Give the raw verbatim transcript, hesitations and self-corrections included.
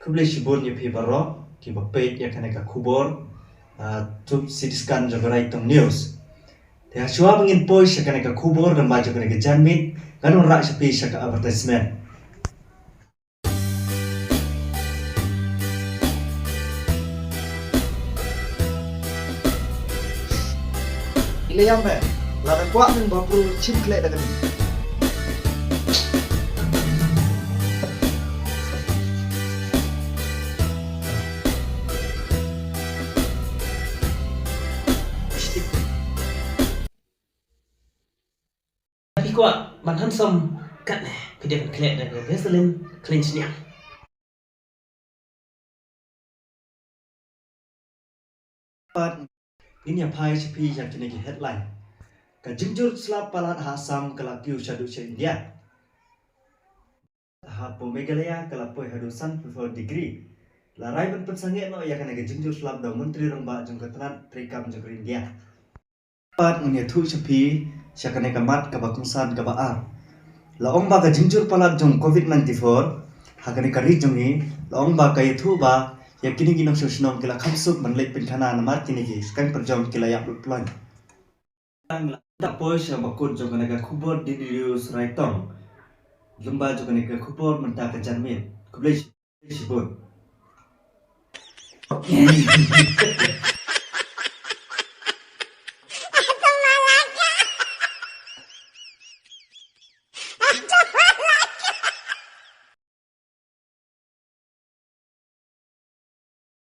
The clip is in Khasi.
Khublei shibun ïa phi baroh kiba peit ïa kane ka khubor, ah, through C T scan jong ka Raitong News. Te hashwa ba ngin poi sha kane ka khubor, namar jong kane ka janmiet, ngan wanrah sha phi sha ka advertisement. Ila ïam be, lada kwah nang ba pru chim khleh da kane. Phi kwah ban handsome katne, phi dei ban khleh da ka Vaseline khlaiñ sniang. Pat ngin ïa phai sha phi ïa kine ki headline. Ka jingjur slap palat ha Assam ka la kiew shaduh sha India. Hapoh Meghalaya ka la poi haduh san phew four degree. La rai ban pynsangeh noh ïa kane ka jingjur slap da u Myntri Rangbah jong ka tnat treikam jong ka ri India. Pat ngin ïathuh sha phi sha kane ka mat kaba kongsan kaba ar. La ong ba ka jingjur palat jong covid ninety-four ha kane ka ri jong ngi, la ong ba ka ïathuh ba ïa kine ki nongshong shnong ki la kham suk ban leit pynkhana namar kine ki skang pyrjong ki la ïap lut plang. Tang la da poi sha ba kut jong kane ka khubor D D News Raitong. Lem bad jong kane ka khubor mynta ka janmiet. Khublei shibun.